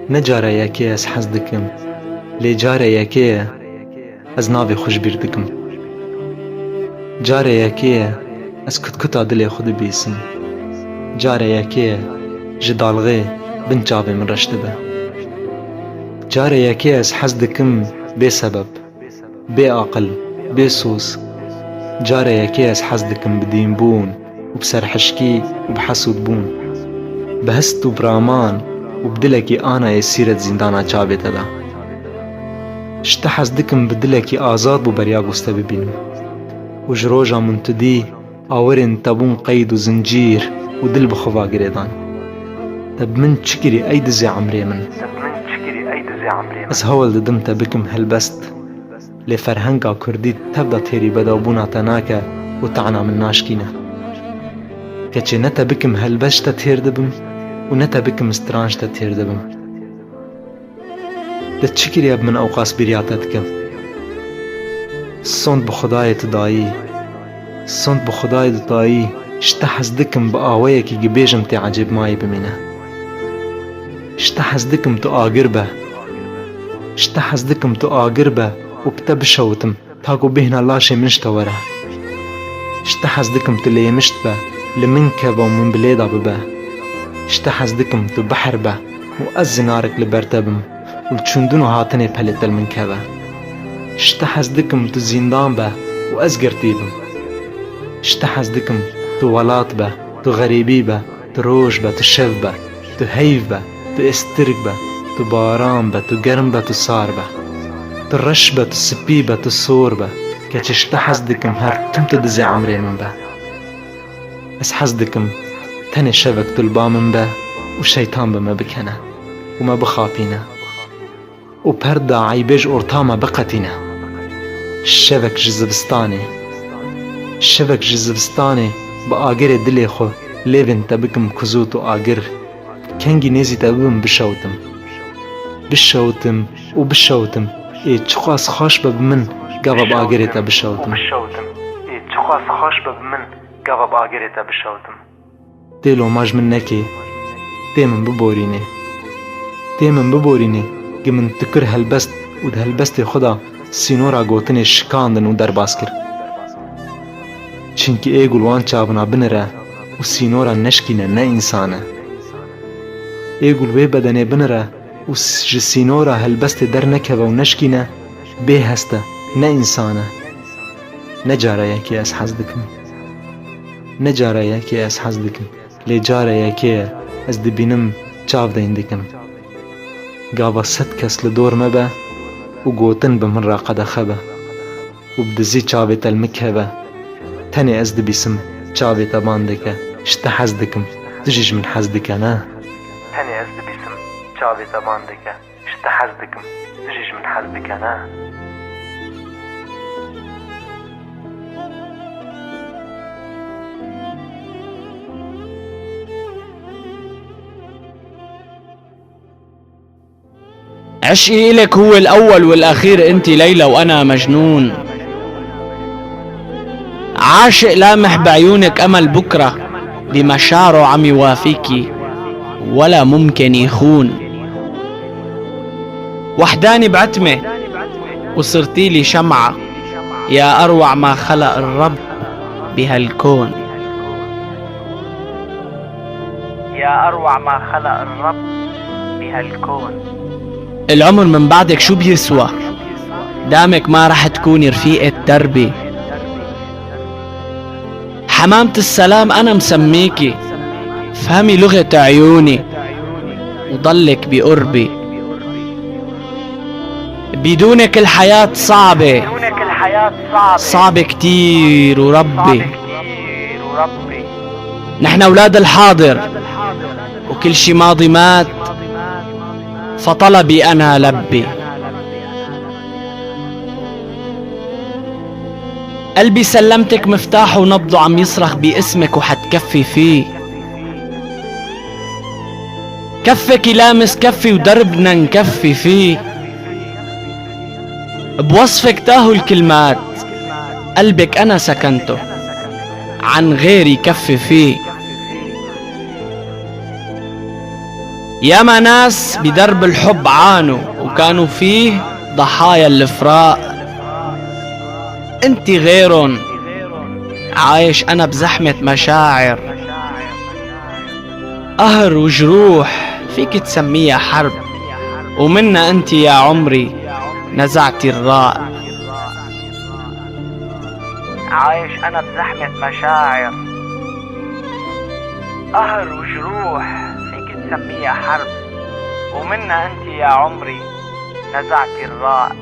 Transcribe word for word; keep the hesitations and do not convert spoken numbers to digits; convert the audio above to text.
Ne cara yekê ye ez hez dikim, lê cara yekê ye ez navê xwe ji bîr dikim. Cara yekê ye ez kutkuta dilê xwe dibîsim. Cara yekê ye ji dalxê bin çavê min reş dibe. Cara yekê ye ez hez dikim bê sebeb, bê aqil, bê soz. Cara yekê ez hez dikim bi dînbûn û bi serhişkî û bi hesûdbûn, bi hist û bi raman û bi dilekî ana yê sîret zîndana çavê te de. Ji te hez dikim bi dilekî azad bo beriya goste bibînim û ji roja min tu dî awirên te bûn qeyd û zincîr û dil bi xwe va girêdan. Te bi min çi kirî ey dizê emrê min? Ez hewl didim te bikim helbest. Lê ferhenga kurdî tev de têrî bedawbûna te nake û tana min naşkîne. Keçê ne te bikim helbest ji te têr dibim û ne te bikim stran ji te têr dibim. Te çi kiriye bi min ewqas bîriya te dikim? Sond bi Xwedayê tu dayî. Sond bi Xwedayê tu dayî. Ji te hez dikim bi aweyekî gibêjim tê ecêbmayî bimîne. Ji te hez dikim tu agir be. Ji te hez dikim tu agir be û bi te bişewitim, ta ku bêhna laşê min ji te were. Ji te hez dikim tu lêmişt be, li min keve û min bi lê de bibe. Ji te hez dikim tu behr be û ez zinarik li ber te bim û li çûndin û hatinê pelê te li min keve. Ji te hez dikim tu zîndan be û ez girtî bim. Ji te hez dikim tu welat be, tu xerîbî be, tu roj be, tu şev be, tu heyv be, tu êstirk be, tu baran be, tu germ be, tu sar be, tu reş be, tu spî be, tu sor be, keçê ji te hez dikim her tim tu dizê emrê min be. Ez hez dikim tenê şevek tu li ba min be û şeytan bi me bikene û me bixapîne û perda eybê ji orta me biqetîne. Şevek ji zivistanê, şevek ji zivistanê bi agirê dilê xwe lêvên te bikim kuzût û agir. Kengî nêzî te bibim bişewtim. Bişewtim û bişewtim. Ê çiqas xweş be bi min gava bi agirê te bişewtim. Ê çiqas xweş be bi min gava bi agirê te bişewtim. Tê loma ji min nekê. Tê min biborînê. Tê min biborînê. Gi min tu kir helbest û di helbestê xwe de sînora gotinê şikandin û derbas kir. Çimkî ê gul wan çavina binire û sînora neşkîne ne însan e. Ê gul wê bedenê binire û s-, ji sînora helbestê dernekeve û neşkîne, bê hest e, ne însan e. Ne cara yekê ez hez dikim. Ne cara yekê ez hez dikim. Lê cara yekê ye ez dibînim çav deyn dikim. Gava sed kes li dor me be û gotin bi min re qedexe be û bi dizî çavê te li min keve. Tenê ez dibîsim çavê te ban dike. Ji te hez dikim. Tu jî ji min hez dike, ne? Tenê ez dibîsim çavê te ban dike. Ji te hez dikim. Tu jî ji min hez dike, ne? عشقي إلك هو الأول والأخير، أنت ليلى وأنا مجنون. عاشق لامح بعيونك أمل بكرة، بمشاعره عم يوافيكي ولا ممكن يخون. وحداني بعتمة وصرتي لي شمعة، يا أروع ما خلق الرب بهالكون. يا أروع ما خلق الرب بهالكون. العمر من بعدك شو بيسوى؟ دامك ما رح تكوني رفيقة دربي. حمامة السلام أنا مسميكي، فهمي لغة عيوني وضلك بقربي. بدونك الحياة صعبة، صعبة كتير وربي. نحن أولاد الحاضر، وكل شي ماضي مات، فطلبي أنا لبي. قلبي سلمتك مفتاح ونبضه عم يصرخ باسمك وحتكفي فيه. كفك يلامس كفي ودربنا نكفي فيه. بوصفك تاهوا الكلمات، قلبك أنا سكنته، عن غيري كفي فيه. ياما ناس بدرب الحب عانوا وكانوا فيه ضحايا الفراق. انت غيرهم. عايش انا بزحمة مشاعر، قهر وجروح، فيك تسميها حرب، ومنا انت يا عمري نزعتي الراء. عايش انا بزحمة مشاعر، قهر وجروح، فيك تسميها حرب، ومنا انت يا عمري نزعتي الراء.